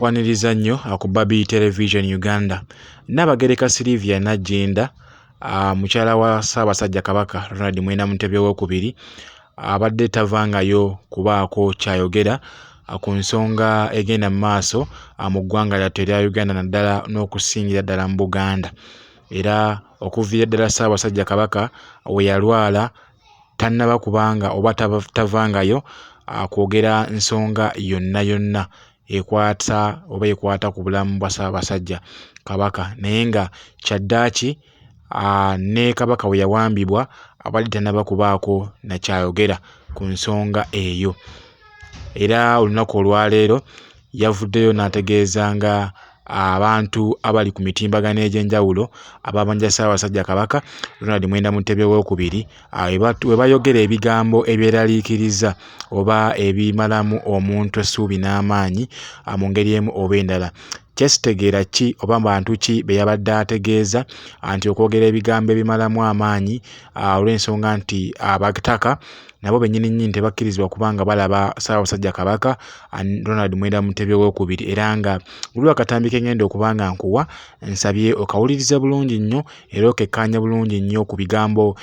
Nkwaniriza nnyo ku Babi Television Uganda. Nnaabagereka Sylivia Nagginda, mukyala wa Ssaabasajja Kabaka Ronald Mwenda Mutebi Owookubiri, abadde tavangayo kubaako ky'ayogera ku nsonga egenda mu maaso mu ggwanga lyattu erya Uganda naddala n'okusingira ddala mu Buganda. Era okuviira ddala Ssaabasajja Kabaka we yalwala tannaba kubanga oba tavangayo kwogera nsonga yonna yonna ekwata oba ekwata ku bulamu bwa Ssaabasajja Kabaka naye nga kyaddaaki ne Kabaka bwe yawambibwa abadde tannaba kubaako na ky'ayogera ku nsonga eyo. Era olunaku olwaleero yavuddeyo n'ategeeza nga abantu abali ku mitimbagano egy'enjawulo ababanja Ssaabasajja Kabaka Ronald Mwenda Mutebi Owookubiri we bayogera ebigambo ebyeraliikiriza oba ebimalamu omuntu essuubi n'amaanyi mu ngeri emu oba endala. Kyesitegeera ki oba bantu ki be yabadde ategeeza nti okwogera ebigambo ebimalamu amaanyi olw'ensonga nti abataka nabo bennyini nnyini tebakkirizibwa kuba nga balaba Ssaabasajja Kabaka Ronald Mwenda Mutebi Owookubiri. Era nga waliwo akatambi ke ngenda okuba nga nkuwa, nsabye okawulirize bulungi nnyo era okekkaanye bulungi nnyo ku bigambo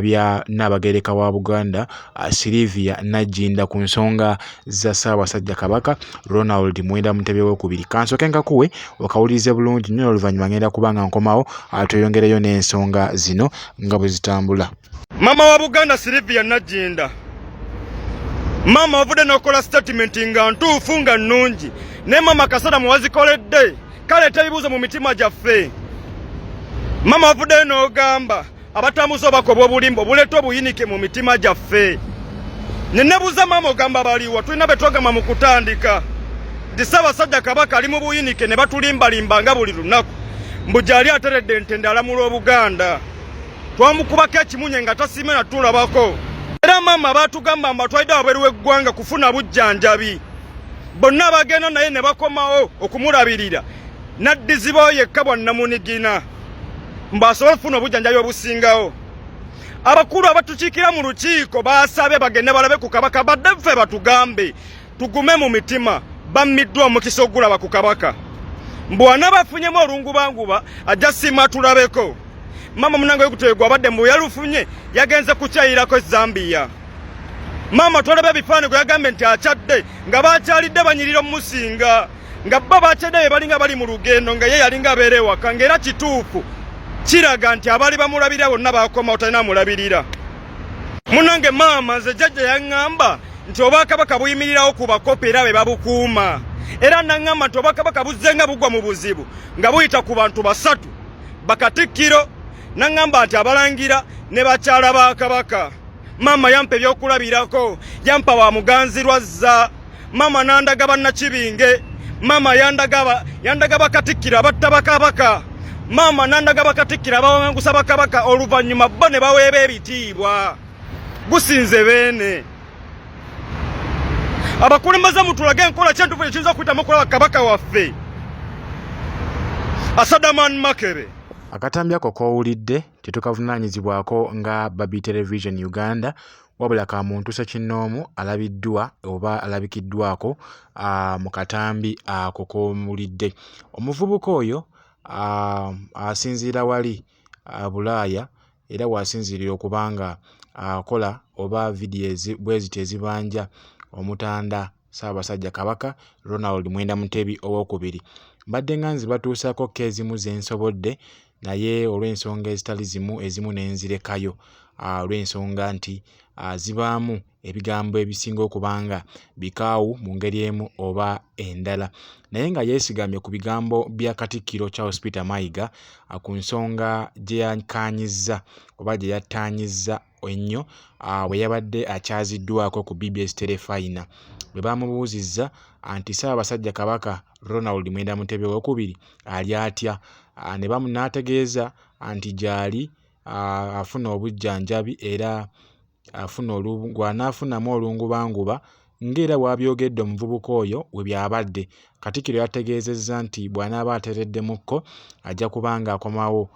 bya Nnaabagereka wa Buganda Sylivia Nagginda ku nsonga za Ssaabasajja Kabaka Ronald Mwenda Mutebi Owookubiri. Kansooke nkakuwe okawulirize bulungi nnyo n'oluvannyuma ngenda kuba nga nkomawo tweyongereyo n'ensonga zino nga bwe zitambula. Maama wa Buganda Sylivia Nagginda, maama wavudde n'okola sitatimenti nga ntuufu nga nnungi, naye maama akaseera mwe wazikoledde kaleeta ebibuuzo mu mitima gyaffe. Maama wavuddeyo n'ogamba abatambuza obubaka obw'obulimba obuleeta obuyinike mu mitima gyaffe. Ne nebuuza maama ogamba baliwa? Tulina be twagamba mu kutandika nti Ssaabasajja Kabaka ali mu buyinike ne batulimbalimba nga buli lunaku mbu gyali ateredde ntende alamula Obuganda. Twamukubako ekimunye nga tasiime na tulabako. Era maama baatugamba mbu atwalidde wabweru w'eggwanga kufuna bujjanjabi. Bonna abagenda naye ne bakomawo okumulabirira n'addizibwayo yekka bwannamunigina mbu asobole okufuna obujjanjabi obusingawo. Abakulu abatukiikira mu lukiiko baasabye bagende balabe ku Kabaka badde ffe batugambe tugume mu mitima bammiddwa omukisa ogulaba ku Kabaka. Mbu anaaba afunyemu olungubanguba ajja siima atulabeko. Maama munange wekutwe gwabadde mbu yalufunye yagenze kukyayirako e Zambia. Maama twalaba ebifaananyi gwe yagambye nti akyadde nga bakyalidde banyirira omusinga nga bo bakyadde be balinga bali mu lugendo nga ye yalinga abeera ewaka ng'era kituufu kiraga nti abaali bamulabirira bonna bakomawo talina amulabirira. Munange maama nze jjajja yaŋŋamba nti obwakabaka buyimirirawo ku bakopi era be babukuuma era naŋŋamba nti obwakabaka buzze nga bugwa mu buzibu nga buyita ku bantu basatu bakatikkiro naŋŋamba nti abalangira ne bakyala ba kabaka. Maama yampa ebyokulabirako, yampa wa muganzi lwazza, maama nandaga bannakibinge, maama yandaga bakatikkiro abatta bakabaka, maama nandaga bakatikkiro abawangusa bakabaka oluvannyuma bo ne baweeba ebitiibwa. Gusinze beene. Abakulembeze mutulage enkola ki entuufu ekiyinza okuyitamu okulaba kabaka waffe Asadaman Makebe. Akatambi ako k'owulidde tetukavunaanyizibwako nga Babi Television Uganda wabula ka muntu ssekinnoomu alabiddwa oba alabikiddwako mu katambi ako k'owulidde. Omuvubuka oyo asinziira wali Bulaaya era w'asinziirira okuba nga akola oba vidiyo bwe ziti ezibanja Omutanda Ssaabasajja Kabaka Ronald Mwenda Mutebi Owookubiri. Mbadde nga nzibatuusaako ko ezimu ze nsobodde naye olw'ensonga ezitali zimu ezimu ne nzirekayo olw'ensonga nti zibaamu ebigambo ebisinga okuba nga bikaawu mu ngeri emu oba endala. Naye nga yeesigamye ku bigambo bya Katikkiro Charles Peter Mayiga ku nsonga gye yakkaanyizza oba gye yattaanyizza ennyo bwe yabadde akyaziddwako ku BBS Terefayina bwe baamubuuzizza nti Ssaabasajja Kabaka Ronald Mwenda Mutebi Owookubiri ali atya ne n'ategeeza nti gyali afuna obujjanjabi era afuna bw'anaafunamu olungubanguba ng'era bw'abyogedde omuvubuka oyo we byabadde. Katikkiro yategeezezza nti bw'anaaba atereddemukko ajja kuba ng'akomawo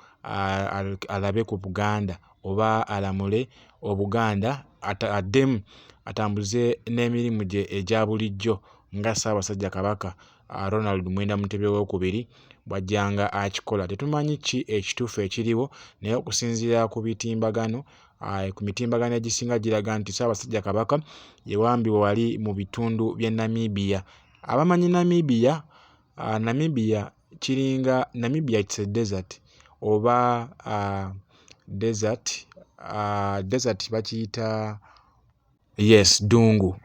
alabe ku Buganda oba alamule Obuganda addemu atambuze n'emirimu gye egya bulijjo nga Ssaabasajja Kabaka. Ronald Mwenda Mutebi Owookubiri bw'ajjanga akikola. Tetumanyi ki ekituufu ekiriwo naye okusinziira ku bitimbagano ku mitimbagano egisinga giraga nti Ssaabasajja Kabaka yawambibwa wali mu bitundu by'e Namibia. Abamanyi Namibia, Namibia kiringa Namibia it's a desert oba desert, desert bakiyita Yes ddungu.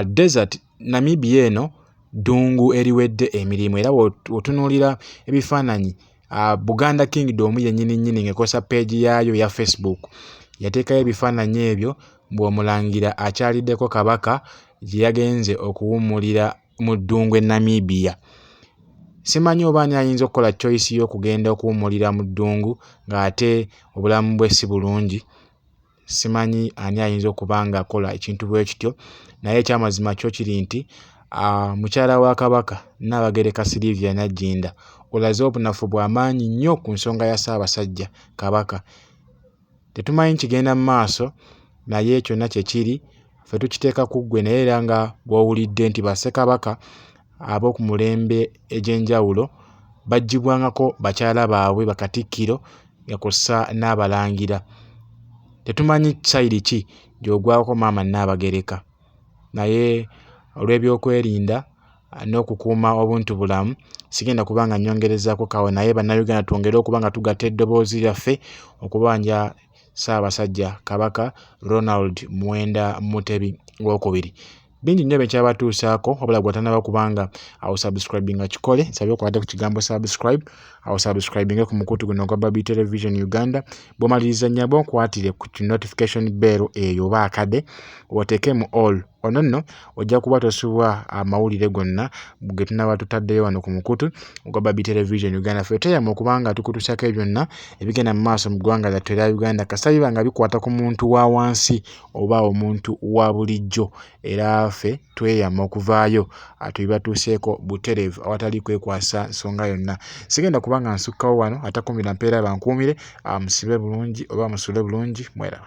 Desert Namibia eno ddungu eriwedde emirimu era bw'otunuulira ebifaananyi Buganda Kingdom yennyini nnyini ng'ekozesa peegi yaayo eya Facebook yateekayo ebifaananyi ebyo mbu Omulangira akyaliddeko Kabaka gye yagenze okuwummulira mu ddungu e Namibia. Simanyi oba ani ayinza okukola choice y'okugenda okuwummulira mu ddungu ng'ate obulamu bwe si bulungi. Simanyi ani ayinza okuba ng'akola ekintu bwe kityo, naye ekyamazima kyo kiri nti mukyala wa Kabaka Nnaabagereka Sylivia Nagginda olaze obunafu bwa maanyi nnyo ku nsonga ya Ssaabasajja Kabaka. Tetumanyi kigenda mu maaso naye kyonna kye kiri ffe tukiteeka ku ggwe naye era nga bw'owulidde nti Bassekabaka ab'oku mulembe egy'enjawulo baggyibwangako bakyala baabwe Bakatikkiro nga kw'ossa n'abalangira. Tetumanyi sayidi ki gy'ogwako maama Nnaabagereka naye olw'ebyokwerinda n'okukuuma obuntubulamu sigenda kuba nga nnyongerezaako kaawo naye Bannayuganda twongere okuba nga tugatta eddoboozi lyaffe okubanja Ssaabasajja Kabaka Ronald Muwenda Mutebi Owookubiri. Bingi nnyo byenkyabatuusaako wabula gwe atanaba kuba nga awo subscribinga kikole nsabye okwate ku kigambo subscribe awo subscribinge ku mukutu guno ogwa Babi Television Uganda bw'omaliriza nnyabo nkwatire ku notification bell eyo oba akade oteeke mu all ono nno ojja kuba tosubwa amawulire gonna ge tunaba tutaddeyo wano ku mukutu ogwa Babi Television Uganda ffe tweyama okuba nga tukutuusako byonna ebigenda mu maaso mu ggwanga lyattu erya Uganda kasita biba nga bikwata ku muntu wa wansi oba omuntu wa bulijjo era ffe tweyama okuvaayo tubibatuuseeko butereevu awatali kwekwasa nsonga yonna. Sigenda kuba nga nsukkawo wano atakuumira mpeera bankuumire, musibe bulungi oba musule bulungi mweraba.